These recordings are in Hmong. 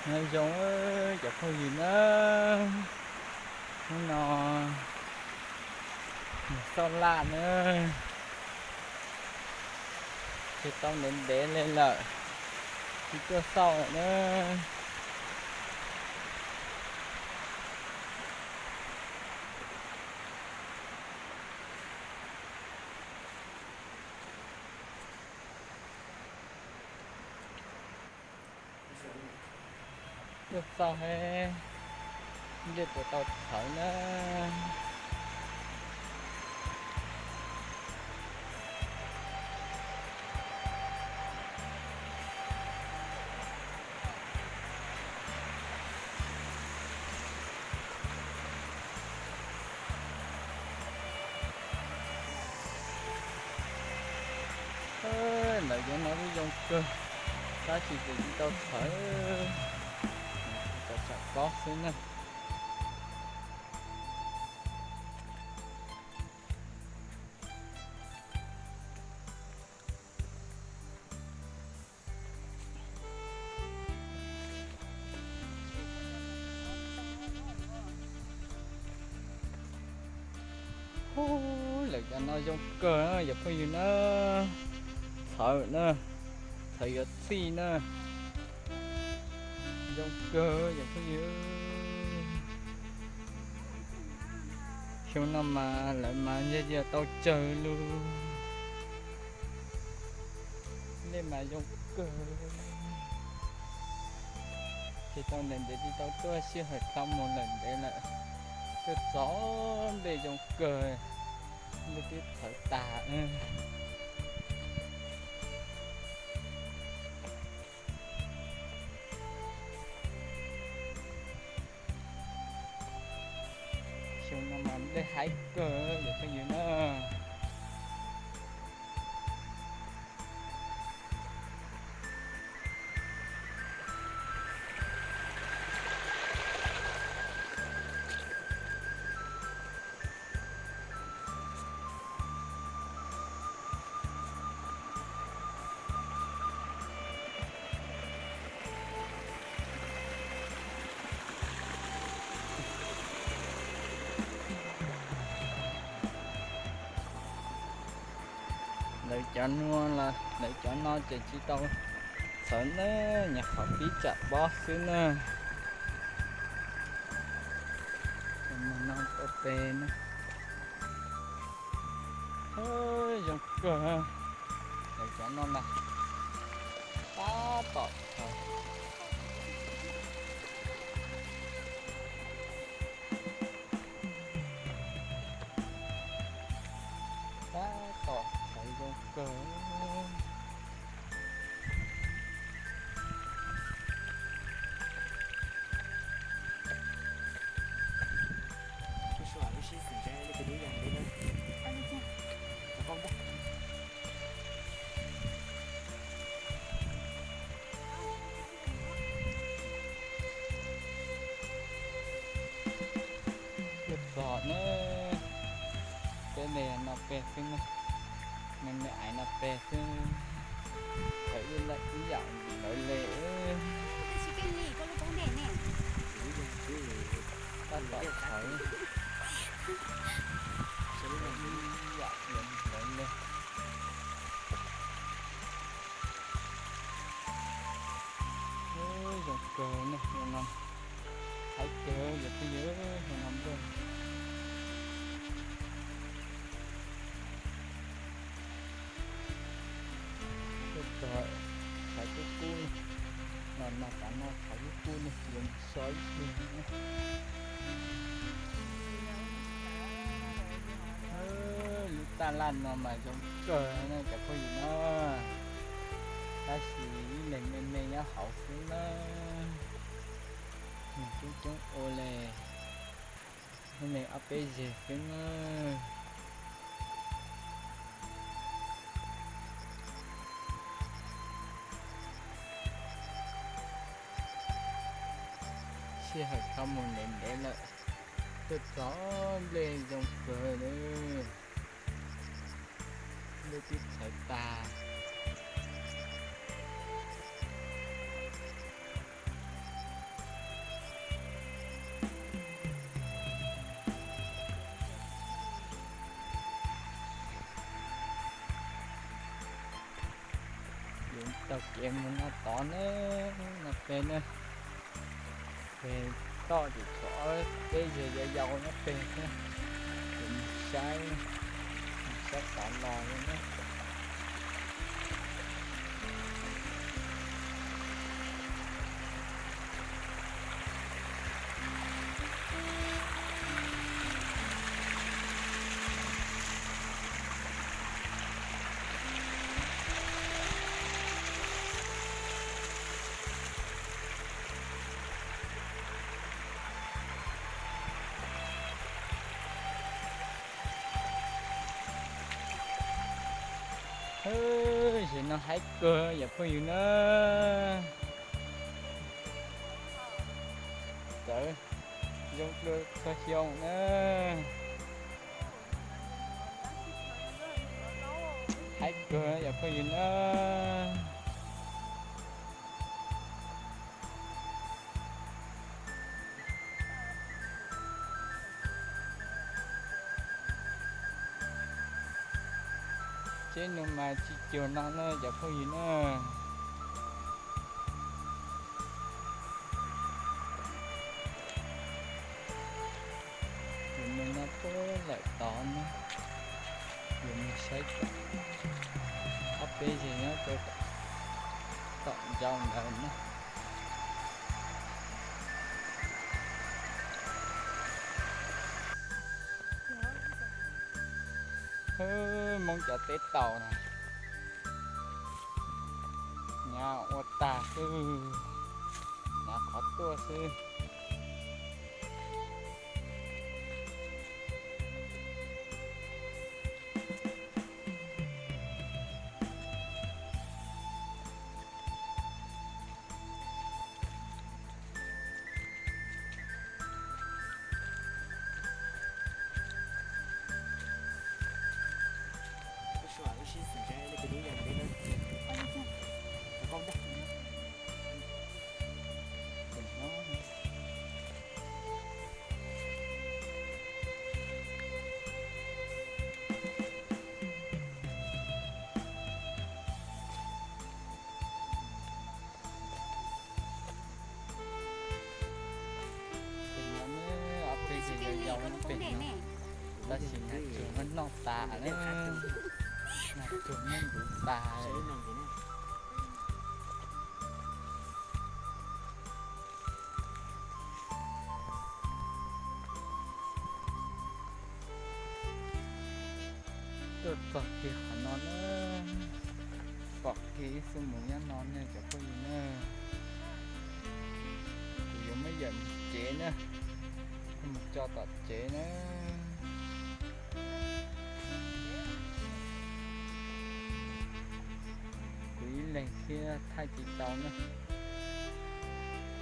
Nyob zoo cov phooj ywg na, hnub no nag xauj laj na, tsis tau ntev ntev li lawm, tsis tuaj xauj lawm na. Tuaj xauj, ntsej puas tau txhawv na. Lawv cov no kuj zoo kawg, tab sis tseem tsis tau txhawv, txawm tsam pob xwb na. Lawv cov no zoo kawg na cov phooj ywg na, txhawv na, txhawv yuav txhij na, zoo kawg cov phooj ywg. Xyoo no mas lawv mas yog yog tau tsawg lug, nej mas zoo kawg. Tsis tau ntev ntev tsis tau tuaj, sij hawm tau mus lawm ntev lawm, tuaj txog nplej zoo kawg, nplej twb txhawv tag. Xyoo no mas nplej haib kawg cov phooj ywg na. Lawv cov no, lawv cov no ces tsis tau txhawv na, nyuam qhuav pib tsam pob xwb na. Cov no tau peg na. Zoo kawg, lawv cov no mas tab tom txhawv, tab tom txhawv zoo kawg. Tuaj txog na, peb me no peg xwb na, me me aiv no peg xwb, txhawv ib yam lawv li. Tab tom txhawv, ib yam lawv li. Zoo kawg ne, zoo no, haib kawg yog twb yog zoo no npej. Tuaj txog txhawv kub kub, no no tas no txhawv kub kub ne, yuav so ib pliag. Lub taj laj no mas zoo kawg na cov phooj ywg na, tab sis ib leeg me me nyob hauv xwb na. Neeg coob coob ua li, ib leeg ob peb zeg xwb na. Sij hawm tau mus ntev ntev lawm, tuaj txog nplej zoo kawg li, nplej twb txhawv tag. Taug kev mus no tod na, no pem na, pem toj ces tshuav ob peb zej yau yau nyob pem thiab, ces mus saib, mus saib xav los li na. Zem no haib kawg yom phooj ywg na. Txawv zoo dua txhua xyoo na. Haib kawg yom phooj ywg na. Tsheb no mas tsis cuag no na cov phooj ywg na. Yus mus no puag lawm tod na, yus mus saib ob peb zej nyob rau tom ntsaum ntawd na. Hwb, Hmoob cov teb taus na, nyav ua tag xwb, nyav qhov tuaj xwb. Pem no ob peb zej yau yau pem no, tab sis nag tsuag muab noj tas na, nag tsuag muab ntuv tas. Tuaj txog kiag qhov no na, pom kiag ib xuab moos nyob no ne cov phooj ywg na. Kuv yuav muab yawm mus tsev na, mus tso tom tsev na. Kuv ib leeg thiab thaij tsis tau na,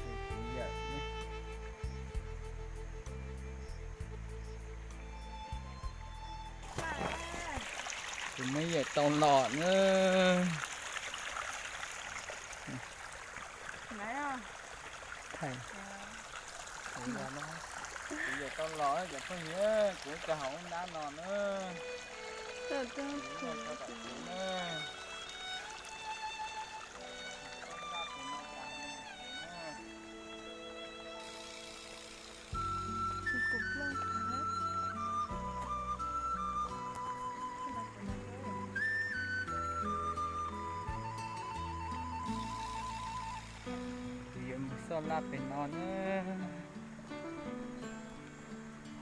ces kuv yawm ne. Kuv muab yawm tau los na. Kuv yawm tau los cov phooj ywg, kuv cov hauv nab no na. Kuv yuav mus xauj laj pem no na.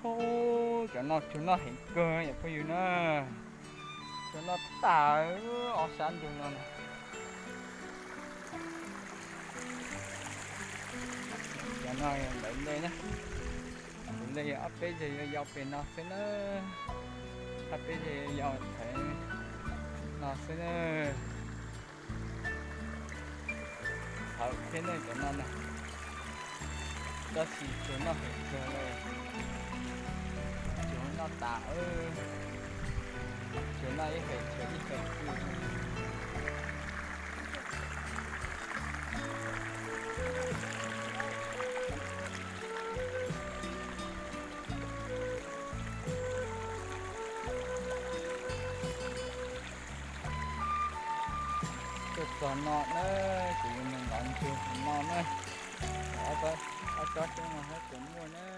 Hub, cov no tsuag noj heev kawg yom phooj ywg na. Tsuag noj tas ob sab ntug no na. Cov no lawv nte na. Kuv nte yog ob peb zej yau yau pem no xwb na. Ob peb zej yau yau pem no xwb na. Txhawv thiab ne cov no na. Tab sis tsuag noj heev kawg li. Tsuag noj tas, tsuag noj ib fem tsuag ib fem xwb. Tuaj txog no na, kuv yuav mus nov ntsuag no na. Ob tsob xyoob no thiab puas muaj na.